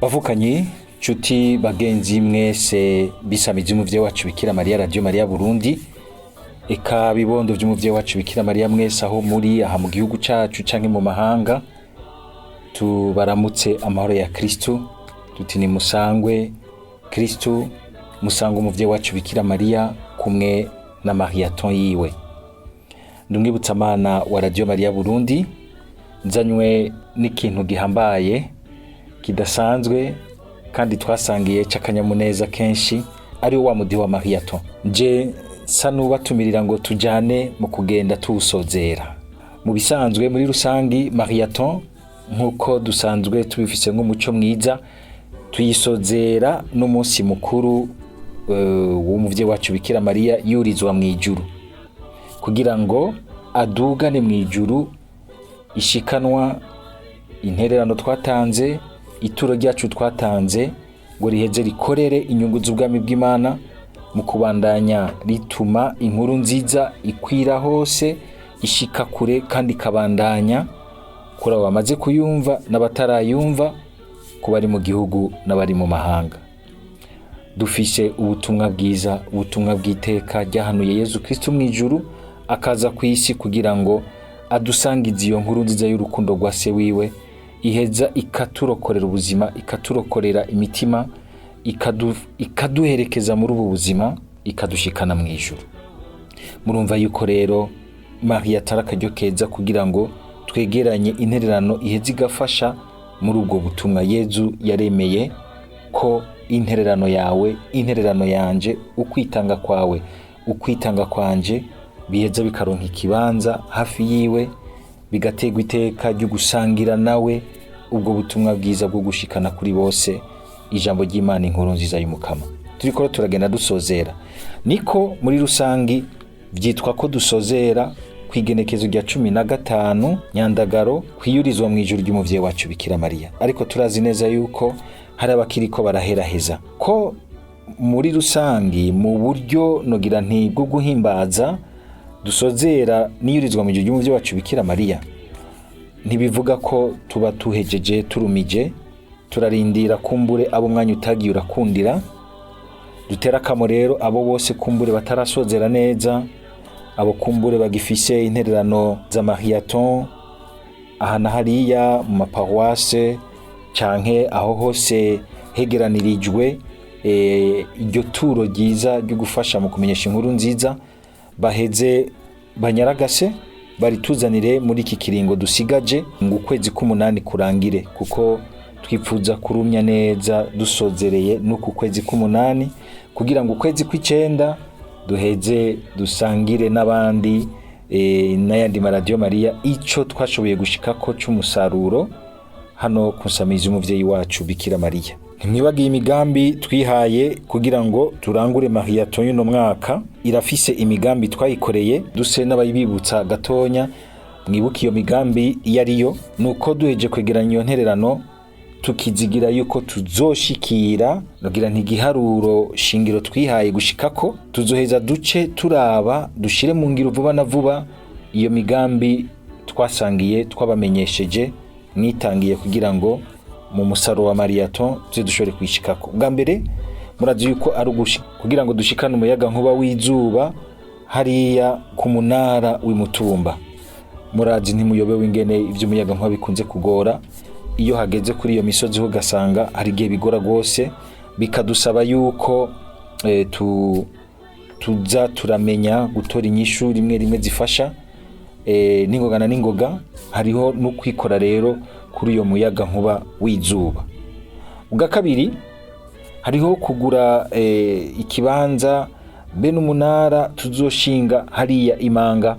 Bavukanyi, nshuti, bagenzi mwese bisamizi umuvyeyi wacu Bikira Mariya, Radio Mariya Burundi, eka bibondo vy'umuvyeyi wacu Bikira Mariya mwese aho muri aha mu gihugu cacu canke mu mahanga, tubaramutse amahoro ya Kristu. Tuti ni musangwe Kristu, musangwe umuvyeyi wacu Bikira Mariya kumwe na Mariathon yiwe. Ndumwibutsamana wa Radio Mariya Burundi, nzanywe n'ikintu gihambaye kidasanzwe kandi twasangiye c'akanyamuneza kenshi, ari wa mudi wa Mariathon. Nje nsa n'ubatumirira ngo tujane mu kugenda tuwusozera. Mu bisanzwe, muri rusangi, Mariathon, nk'uko dusanzwe tubifise nk'umuco mwiza, tuyisozera n'umunsi mukuru w'umuvyeyi wacu Bikira Mariya yurizwa mw'ijuru, kugira ngo adugane mw'ijuru ishikanwa, intererano twatanze, ituro ryacu twatanze, ngo riheze rikorere inyungu z'ubwami bw'Imana mu kubandanya rituma inkuru nziza ikwira hose, ishika kure kandi ikabandanya kuri abo bamaze kuyumva n'abatarayumva, ku bari mu gihugu n'abari mu mahanga. Dufise ubutumwa bwiza, ubutumwa bw'iteka ryahanuye Yezu Kristu mw'ijuru akaza ku isi kugira ngo adusangize iyo nkuru nziza y'urukundo rwa se wiwe, iheza ikaturokorera ubuzima, ikaturokorera imitima, ikaduherekeza muri ubu buzima, ikadushikana mu ijuru. Murumva yuko rero Mariya atari akaryo keza kugira ngo twegeranye intererano iheza igafasha muri ubwo butumwa. Yezu yaremeye ko intererano yawe, intererano yanje, ukwitanga kwawe, ukwitanga kwanje biheza bikaronka ikibanza hafi yiwe, bigaterwa iteka ryo gusangira nawe ubwo butumwa bwiza bwo gushikana kuri bose ijambo ry'Imana, inkuru nziza y'Umukama. Turiko turagenda dusozera, niko muri rusangi vyitwa ko dusozera kw'igenekezo rya 15 Nyandagaro, kwiyurizwa mu ijuru ry'umuvyeyi wacu Bikira Mariya. Ariko turazi neza yuko hari abakiriko baraheraheza ko muri rusangi, mu buryo nogira nti bwo guhimbaza dusozera niyurizwa mu ijuru ry'umuvyeyi wacu Bikira Mariya, ntibivuga ko tuba tuhejeje turumije. Turarindira kumbure abo umwanya utagiye urakundira. Dutera akamo rero abo bose kumbure batarasozera neza, abo kumbure bagifise intererano za Mariathon aha na hariya mu maparuwase canke aho hose hegeranirijwe iryo turo ryiza ryo gufasha mu kumenyesha inkuru nziza, baheze banyaragase barituzanire muri iki kiringo dusigaje ngo ukwezi k'umunani kurangire, kuko twipfuza kurumya neza dusozereye n'uku kwezi k'umunani, kugira ngo ukwezi kw'icenda duheze dusangire n'abandi n'ayandi maradiyo Mariya ico twashoboye gushikako c'umusaruro hano ku nsamizi y'umuvyeyi wacu Bikira Mariya. Ntimwibagiye imigambi twihaye kugira ngo turangure Mariathon y'uno mwaka. Irafise imigambi twayikoreye, duse n'abayibibutsa gatonya. Mwibuke iyo migambi iyo ariyo: nuko duheje kwegeranya iyo ntererano, tukizigira yuko tuzoshikira nogira ntigiharuro shingiro twihaye gushikako, tuzoheza duce turaba dushire mu ngiro vuba na vuba iyo migambi twasangiye, twabamenyesheje, mwitangiye kugira ngo mu musaro wa Mariathon tuze dushobore kwishikako. Bwa mbere, murazi yuko ari kugira ngo dushikane umuyaga nkuba w'izuba hariya ku munara w'imutumba. Murazi, ntimuyobewe ingene ivy'umuyaga nkuba bikunze kugora iyo hageze kuri iyo misozi, ho ugasanga hari igihe bigora rwose, bikadusaba yuko tuza turamenya gutora inyishu rimwe rimwe zifasha n'ingoga na n'ingoga. Hariho no kwikora rero kuri uyo muyaga nkuba w'izuba. Ubwa kabiri, hariho kugura ikibanza be n'umunara tuzoshinga hariya imanga,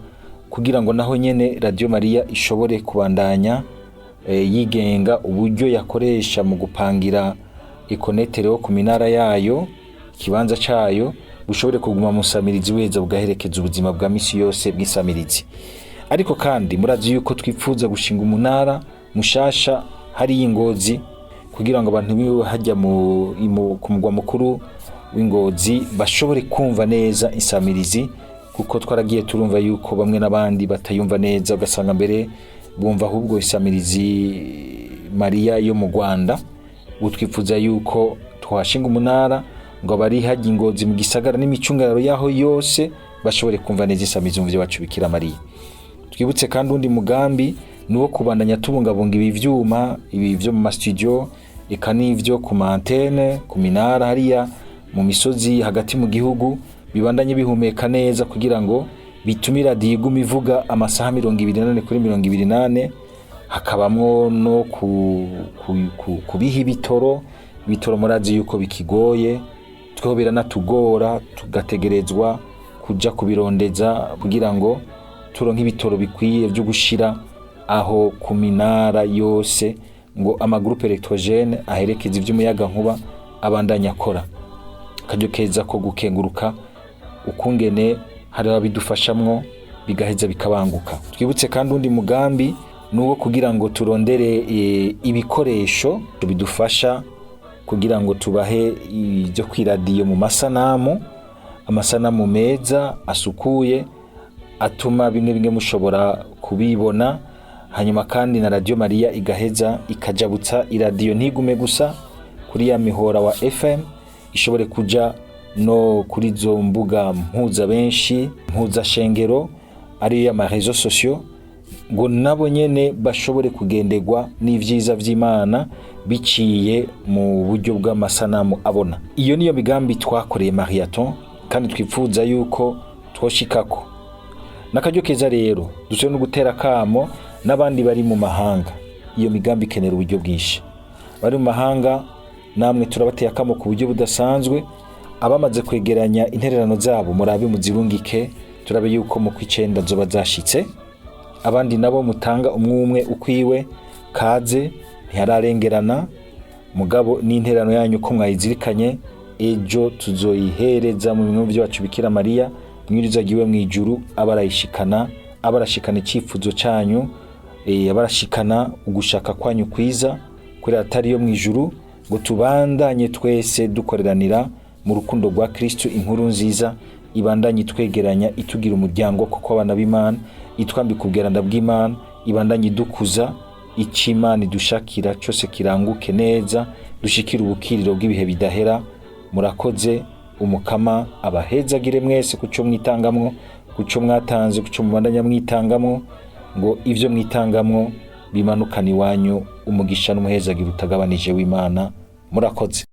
kugira ngo naho nyene Radio Mariya ishobore kubandanya yigenga uburyo yakoresha mu gupangira ikonetere ku minara yayo, ikibanza cayo bushobore kuguma musamirizi weza, bugaherekeza ubuzima bwa misi yose bw'isamirizi. Ariko kandi murazi yuko twipfuza gushinga umunara mushasha hariya Ingozi, kugira ngo abantu biwe hajya ku mugwa mukuru w'Ingozi bashobore kumva neza insamirizi, kuko twaragiye turumva yuko bamwe n'abandi batayumva neza, ugasanga mbere bumva ahubwo isamirizi Mariya yo mu Rwanda. Ubu twifuza yuko twashinga umunara ngo abari hajya ingozi mu gisagara n'imicungararo yaho yose bashobore kumva neza isamizi umuvyeyi wacu Bikira Mariya. Twibutse kandi undi mugambi ni uwo kubandanya tubungabunga ibi vyuma, ibi vyo mu mastudio, eka n'ivyo ku ma antenne, ku minara hariya mu misozi hagati mu gihugu, bibandanye bihumeka neza kugira ngo bitume iradiyo iguma ivuga amasaha 24 kuri 24. Hakabamwo no kubiha ibitoro. Ibitoro murazi yuko bikigoye, tweho biranatugora, tugategerezwa kuja kubirondeza kugira ngo turonke ibitoro bikwiye vyo gushira aho ku minara yose, ngo ama groupe électrogène aherekeza ivy'umuyagankuba abandanya akora. Akaryo keza ko gukenguruka ukungene hari ababidufashamwo bigaheza bikabanguka. Twibutse kandi undi mugambi ni uwo kugira ngo turondere ibikoresho bidufasha kugira ngo tubahe ibyo kwiradiyo mu masanamu, amasanamu meza asukuye atuma bimwe bimwe mushobora kubibona. Hanyuma kandi na Radio Maria igaheza ikajabutsa iradiyo, ntigume gusa kuri ya mihora wa FM, ishobore kuja no kuri izo mbuga mpuza benshi, mpuzashengero, ariyo ama réseaux sociaux, ngo nabo nyene bashobore kugenderwa n'ivyiza vy'Imana biciye mu buryo bw'amasanamu abona. Iyo niyo migambi twakoreye Mariathon kandi twipfuza yuko twoshikako. N'akaryo keza rero dushobora no gutera kamo n'abandi bari mu mahanga. Iyo migambi ikenera uburyo bwinshi. Bari mu mahanga namwe turabateye akamo ku buryo budasanzwe. Abamaze kwegeranya intererano zabo, murabe muzirungike, turabe yuko mu kw'icenda zoba zashitse. Abandi nabo mutanga umwumwe ukwiwe, kaze, ntihararengerana. Mugabo n'intererano yanyu ko mwayizirikanye, ejo tuzoyihereza mu bimwe byacu Bikira Mariya mwirizagiwe mu ijuru, aba arayishikana, aba arashikana icyifuzo cyanyu, aba arashikana ugushaka kwanyu kwiza kuri atari yo mu ijuru, ngo tubandanye twese dukoreranira mu rukundo rwa Kristo. Inkuru nziza ibandanye itwegeranya, itugira umuryango kuko abana b'Imana, itwambika ubweranda bw'Imana, ibandanye idukuza, icyo Imana idushakira cyose kiranguke neza, dushikire ubukiriro bw'ibihe bidahera. Murakoze. Umukama abahezagire mwese kuco mwitangamwo, kuco mwatanze, kuco mubandanya mwitangamwo, ngo ivyo mwitangamwo bimanukane iwanyu umugisha n'umuhezagiro utagabanije w'Imana. Murakoze.